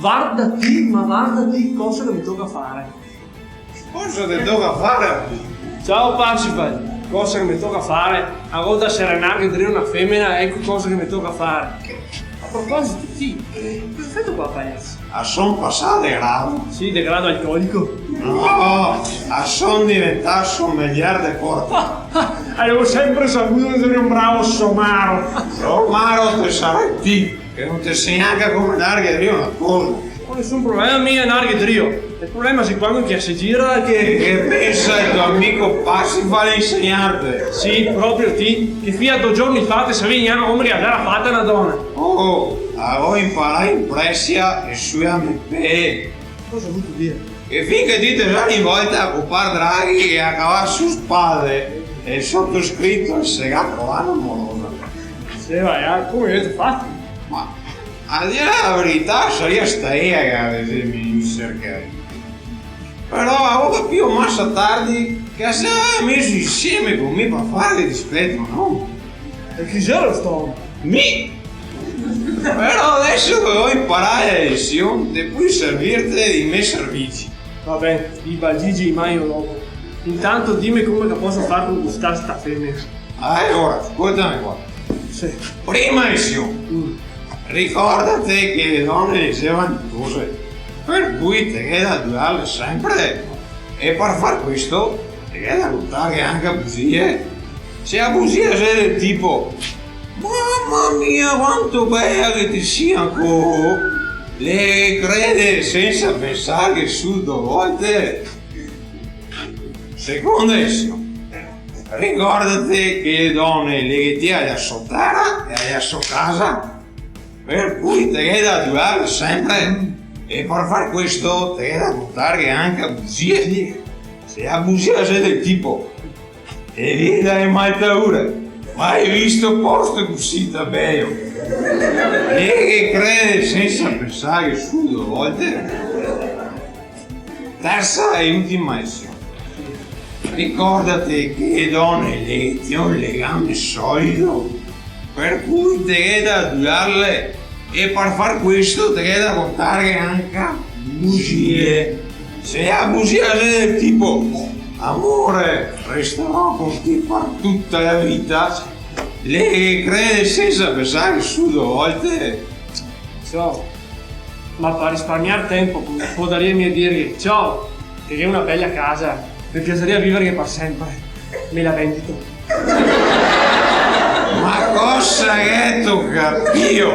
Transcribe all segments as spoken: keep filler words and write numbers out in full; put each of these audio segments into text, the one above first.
Varda ti, ma varda ti cosa che me toca fare. Cosa te toca fare? Ciao, Parsifal. Cosa che me toca fare? A go da serenar drio na femena, eco cosa che me toca fare. A proposito, ti, eh, cosa feto qua, paiaso? A son pasà de grado. Sì, de grado alcolico. No, a son diventà sommelier de corte. Ah, ah, gavevo sempre saputo che te seri un bravo somaro. Somaro te sarè ti, che no te sè gnanca come darghe drio na tosa. No go nesun problema mi a darghe drio. El problema xe quando che se gira che... E che pensa el to amico Parsifal a insegnarte? Sì, proprio ti, che fin a do giorni fa te savì gnanca come che la gera fata na dona. Oh, a go inparà in presia e su a me pe. Cosa vuto dir? Che fin che ti te sè rivolta a compar Draghi e a cavar su spade, el sotoscrito el se ga trovà na morosa. Sì, ma, eh, come che te fè? Ma, a dir la verità, saria stà ela che la gavese vegnù a sercarme. Però a go capìo masa tardi che la se gaveva meso insieme co mi par farghe dispeto, no? E chi xelo sto omo? Mi! Però deso che go inparà la lesion, te pol servirte dei me servizi. Va ben, i bagigi i magno dopo. Intanto dime come che poso far par gustar sta femena. Alora, scoltame qua. Sì. Prima lesion. Mm. Ricordate che le done le xe vanitose, par cui te ghe da adularle sempre. E par far questo, te ghe da contarghe anca busie. Se la busia xe del tipo: "Mama mia, quanto bela che te si ancora!", le ghe crede sensa pensarghe su do volte. Seconda lesion. Ricordate che le done le ghe tien a la so tera e a la so casa, par cui te ghe da adularle sempre. E par far questo te ghe da contarghe anca busie. Se la busia xe del tipo: "Te vien da le maltaure, mai visto posto cusita beo!", le ghe crede sensa pensarghe su do volte. Tersa e ultima lesion. Ricordate che le done le tien un legame solido, par cui te ghe da adularle, e par far questo te ghe da contarghe anca busie. Se la busia xe del tipo: "Amore, resterò con te par tuta la vita", le ghe crede sensa pensarghe su do volte. Ciò, ma par risparmiar tempo, podarìa mia dirghe: "Ciò, te ghe na bela casa, me piasaria viverghe par sempre. Me la vendito?" Ma cosa gheto capìo?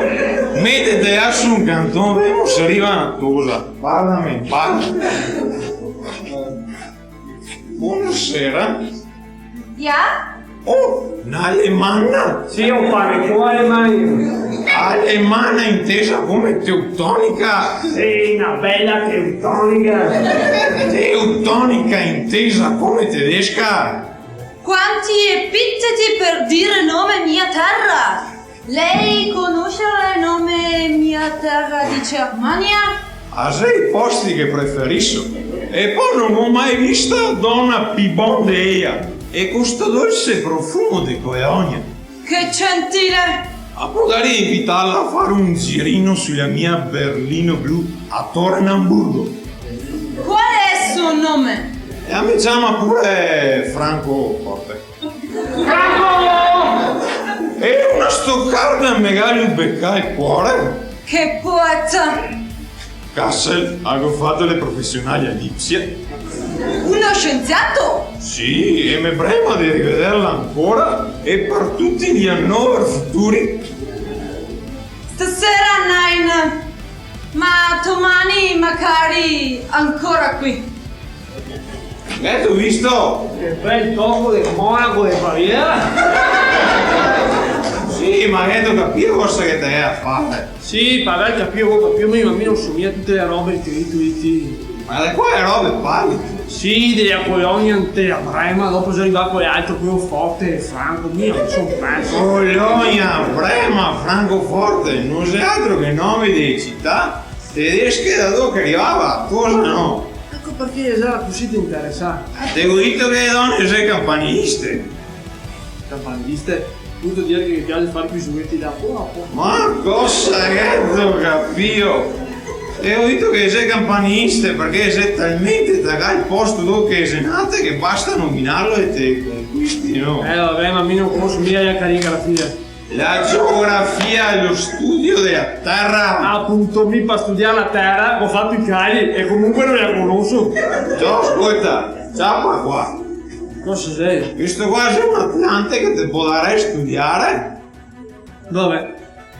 Metete là su un canton, vedemo se riva na tosa. Vardame, varda. Bonasera. Ia? Oh, na alemana? Sì, o pane, co alemana? Alemana intesa come teutonica? Sì, na bela teutonica. Teutonica intesa come tedesca? Quanti epiteti par dir nome mia tera! Lei conosce el nome mia tera de Germania? A xe i posti che preferiso. E po no go mai visto dona pi bon de ela, e co sto dolse profumo de colonia. Che gentile! A podarìa invitarla a far un girino su la mia berlino blu ator a Amburgo? Qual xe el so nome? E a me ciama pure Francoforte. Franco! E na stocarda me ga lubecà el core. Che poeta! Kassel, a go fato le profesionali a Lipsia. Uno scienziato? Sì, e me brema de rivederla ancora e par tuti i Hannover futuri. Stasera nein, ma domani magari ancora qui. Gheto visto? Che bel toco de monaco de Baviera! Sì, ma gheto capìo cosa che te ghe da fare? Sì, par aver capìo, go capìo mi, ma mi no so mia tute le robe che te dito ti. Ma de quale robe parli? Sì, de la colonia inte la Brema, dopo xe rivà quel altro, quel forte, Franco, mi no so perso. Colonia, Brema, Francoforte, no xe altro che nomi de cità tedesche da dove che rivava, cosa no? Eco parché xe cusì interesà. Ah, te go dito che le done xe campaniliste. Campaniliste? Vuto dir che ghe piaxe far i bisueti da qua a qua. Ma cosa gheto capìo? E go dito che xe campaniste, parché xe talmente tacà el posto dove che xe nate che basta nominarlo e te conquisti, no? Eh, va ben, ma mi no conoso mia la caligrafia. La geografia xe lo studio dela tera. Apunto, mi par studiar la tera go fato i cali e comunque no la conoso. Ciò, scolta, ciapa qua. Cosa xe? Questo qua xe un atlante che te podarè studiar. Vabè,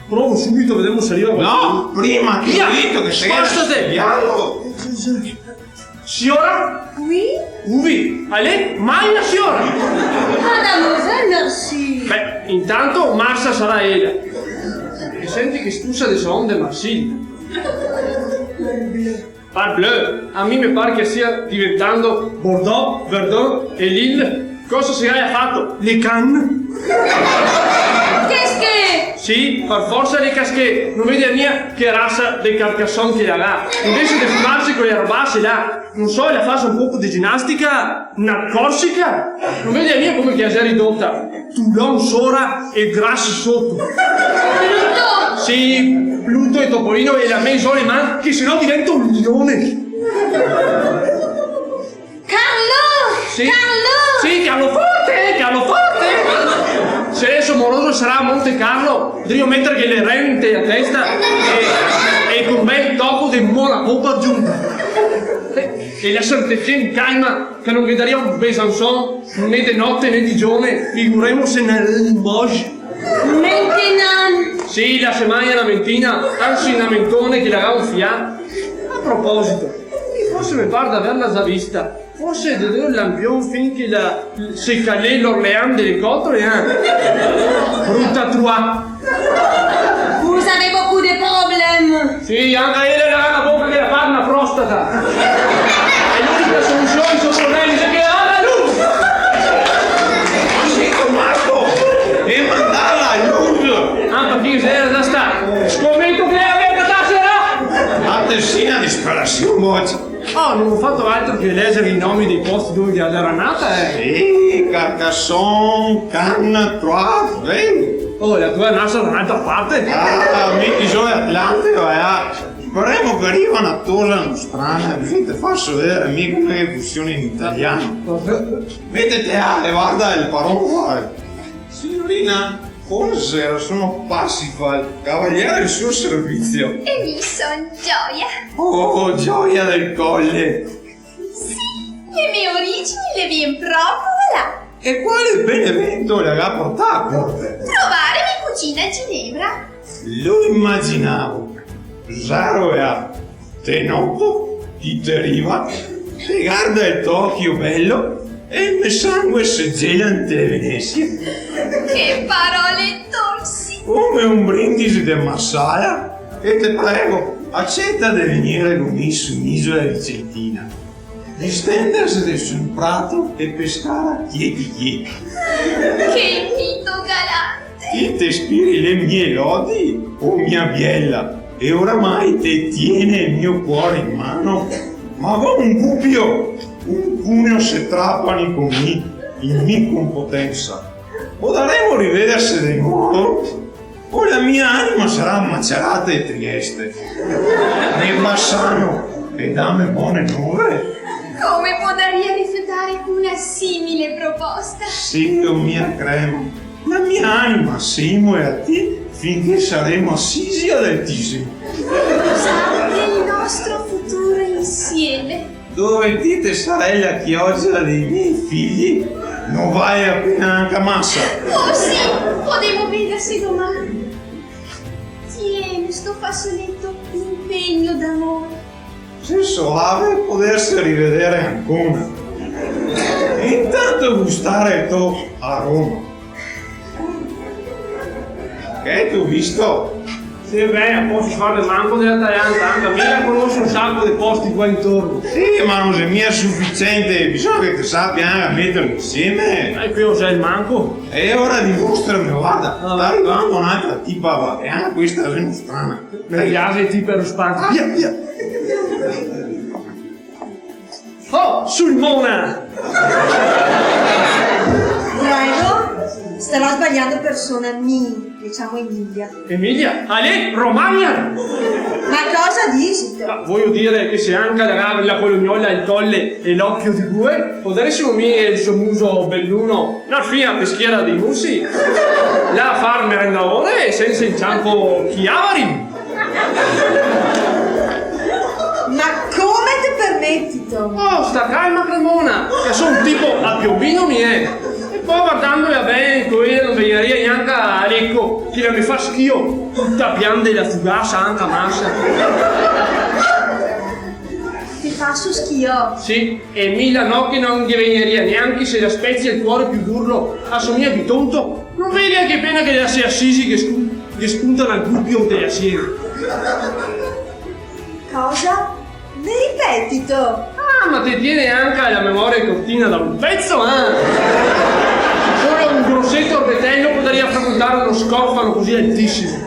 provo subito, vedemo se riva qualcuno. No, prima te go dito che se... Spostete! Siora? Oui? Uvi, alè, magna, siora! Mademoiselle, merci. Beh, intanto Marsa sarà ela. E senti che stusa de savon de Marsiglia. Parbleu, a mi me par che sia diventando Bordeaux, Verdun e Lille. Cosa se ga fato? Le canne? Casquet! Sì, par forsa le casquet. No vedi mia che rasa de carcasson che la ga? Invese de fimarse co le robase là, no so, la fasa un poco de ginastica, na corsica? No vedi mia come che la xe ridota? Tulon sora e grasi soto. Pluto! Sì, Pluto e Topolino e la me in le man, che se no divento un lione. Carlo! Sì. Carlo! Sì, Carlo forte, Carlo forte! Se el so moroso sarà a Monte Carlo, devo meterghe le rente a testa e, e con un bel toco de mola copa giunta. E, e la santezia in calma, che no ghe daria un Besançon, né de note né de giorno, figuremose na Limoges. Mentenan! Sì, la se magna na mentina, ansi na mentone che la ga un fià. A proposito, mi forse me par de averla za vista. Forse de due lampion fin che la se calè l'Orléans de le cotole, eh? Bruta truà. Vous avez beaucoup de problèmes. Sì, anca ela la ga na boca che la par na prostata. E l'unica solusion ai so problemi xe che la vada a Lourdes. Zito, Marco, e mandala a Lourdes. Anca fin che la xe, la sta. Scometo che la ga catasera. Ma te sì na disperasion, mo. Oh, no go fato altro che lezer i nomi dei posti dove che la xe nata, eh. Sì, Carcassonne, Cannes, Troyes, vero? Oh, la tua xe nata da n'altra parte? Ah, mi so Atlante, va, eh. Speremo che riva na tosa nostrana, cusì te faso vedere mi come che funsiona in italian. Metete a, varda el paron qua. Signorina, buonasera, sono Parsifal, cavaliere al suo servizio. E mi son Gioia. Oh, Gioia del Colle. Sì, le mie origini le vien proprio da là. E quale Benevento la ga portà a corte? Provare mi cugina Ginevra. Lo imaginavo. Zero e a. Te noto, ti te riva, te garda el to ocio belo e el me sangue se gela inte le venesie. Che parole dolsi! Come un brindisi de Marsala, e te prego, aceta de vegnere co mi su un'isola vicentina. Distenderse de sul prato e pescare a chieti chieti. Che invito galante! Ti te ispiri le mie lodi, o mia biela, e oramai te tiene el mio cuore in mano. Ma go un dubio, un cuneo se trapani con mi, in mi conpotensa. Podaremo rivederse de novo? O la mia anima sarà macerata a Trieste? Ne Bassano, e dame bone nove? Come podaria rifiutare una simile proposta? Sì, o mia crema, la mia anima se imola a ti finché saremo asisi ad altissimo. Sarà el nostro futuro insieme. Dove ti te sarè la chioggia dei miei figli, no vale la pena anca masa. Oh sì, podemo vederse doman. Tiene sto fasoleto in pegno d'amore. Xe soave poderse rivedere ancora. E intanto gustare el to aroma. Che te go visto? Sì, beh, poso farne manco dela taianta, anca mi la conoso un saco de posti qua intorno. Sì, ma no xe mia sufisiente, bisogna che te sapia anca meterlo insieme. E qui no xe el manco. E ora dimostrame, varda, ah, sta rivando un'altra tipa, va, e anca questa xe nostrana. Me piaxe el tipo aerospazio. Via, via. Oh, Sulmona! Prego, starà sbagliando persona, mi. Ciamo Emilia. Emilia? Ale, Romagna! Ma cosa dixito? Ma vojo dire che se anca la, la colognola, el cole e l'ocio de bue, podarisimo mi e el so muso beluno ndar fin a peschiera dei musi, là a far merendadore e sensa inciampo chi avari. Ma come te permetito? Oh, sta calma, Cremona, che so un tipo a piovino, mi, eh. E po' vardandola ben, co ela no vegnaria gnanca a l'eco, che la me fa schio, tuta bianda e la fugasa anca masa. Te faso schio? Sì, e mi la no che no ghe vegnaria gnanca se la spezia el cuor più duro, a so mia più tonto. No vedi che pena che la se asisi che scu-, che spunta dal gubio de la siena. Cosa? Me ripetito? Ah, ma te tiene anca la memoria cortina da un pezo, eh? Solo un groseto orbetello podaria fracontare uno scorfano cusì altisimo.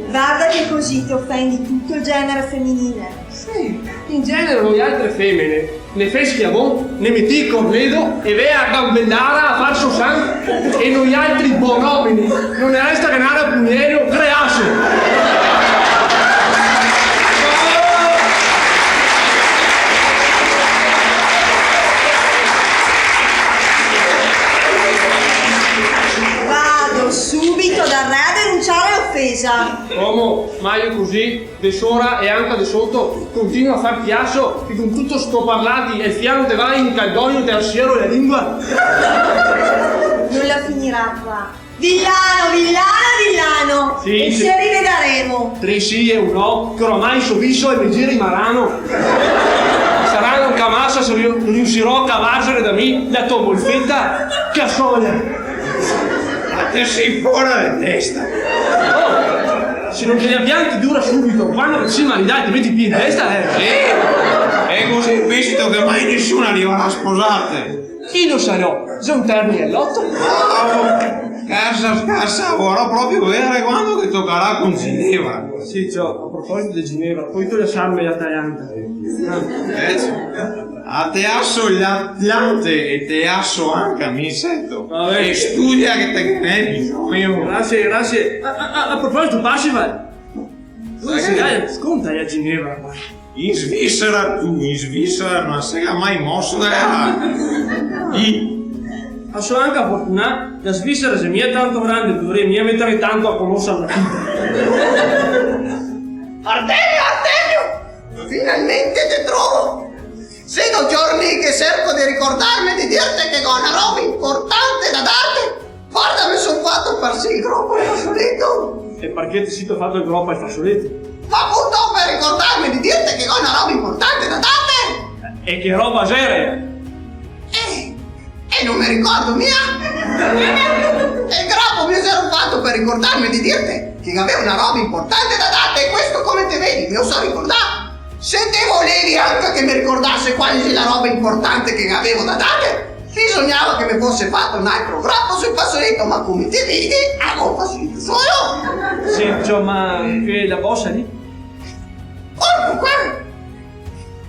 Varda che cusì te ofendi tuto el genere feminile. Sì, in genere noialtre femene ne fè schiavon, ne metì el cornedo e vè a gambelara a far so san, e noialtri bonomini no ne resta che ndare a pugnerio, creaso. Vado subito da re a denunciare l'ofesa. Como? Maio cusì? De sora e anca de soto, continua a far chiaso, che con tuto sto parlarti el fià no te va in calcogno, te asciero la lingua. No la finirà qua. Villano, villano, villano! Sì, e sì. Ci rivedaremo. Tre sì e un no, che oramai so viso e me giri marano. Sarà anca masa se riu-, riusirò a cavarsene da mi la to molfeta, casola. Ma te si fora de testa. Oh, se no te la pianti dura subito, quando che te si maridà te meti i pie in testa, eh? Sì? E cusì, visto che mai nisuna rivarà a sposarte. Chi lo sa, no? Xe un termine al loto. Oh, schersa, schersa, vorò proprio vedare quando che tocarà con Ginevra. Sì, ciò, a proposito de Ginevra, pol lasarme la Taianta? Eh, sì. A te aso l'Atlante e te aso anca mi, sento. Va ben. E studia che te ghe n'è bisogno. Grasie, grasie. A, a, a, a proposito, Parsifal. Dove xe? Dai, sconta a Ginevra, va. In Svisera, tu, in Svisera no se ga mai moso da là. I. A so anca fortunà, la Svisera xe mia tanto grande, dovarìa mia metarme tanto a conosarla tuta. Artemio, Artemio! Finalmente te trovo! Xe do giorni che serco de ricordarme de dirte che go na roba inportante da darte. Varda, me son fato parsì el gropo al fasoleto. E parché te sito fato el gropo al fasoleto? Ma apunto par ricordarme de dirte che go na roba inportante da darte. E che roba xera? Eh, e no me ricordo mia. El gropo me xero fato par ricordarme de dirte che gavevo na roba inportante da darte, e questo, come te vedi, me lo so ricordà. Se te volevi anca che me ricordase quale xe la roba inportante che gavevo da darte, bisognava che me fose fato un altro gropo sul fasoleto, ma come te vedi, go fasoleto solo. Sì, insoma, che la bosa lì? Orco, qua!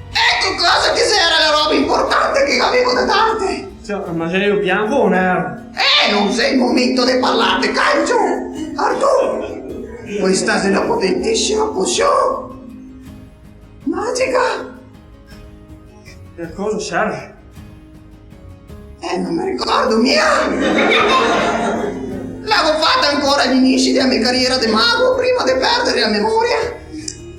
Eco cosa che xera la roba inportante che gavevo da darte! Ciò, ma xelo bianco o nero? Eh, no xe el momento de parlar de calcio! Artù, questa xe na potentisima pozion magica! E a cosa serve? Eh, no me ricordo mia! L'avevo fata ancora agli inizi dela me cariera de mago, prima de perdere la memoria.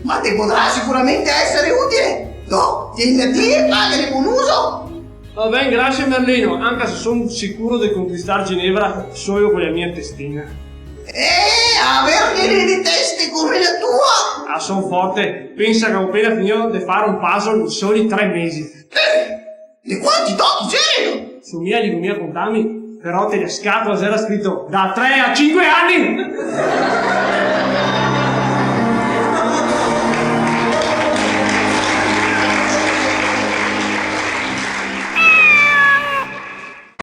Ma te podarà sicuramente esare utile. Toh, tienila ti e faghe bon uso. Va ben, grasie Merlino, anca se son sicuro de conquistar Ginevra solo co la mia testina. Eh, aver dele teste come la tua! Ah, son forte. Pensa che go pena finìo de far un puzzle in soli tre mesi. Eh, de quanti tochi xerelo? So mia, digo mia, contami, però te la scatola xera scrito da tre a cinque ani!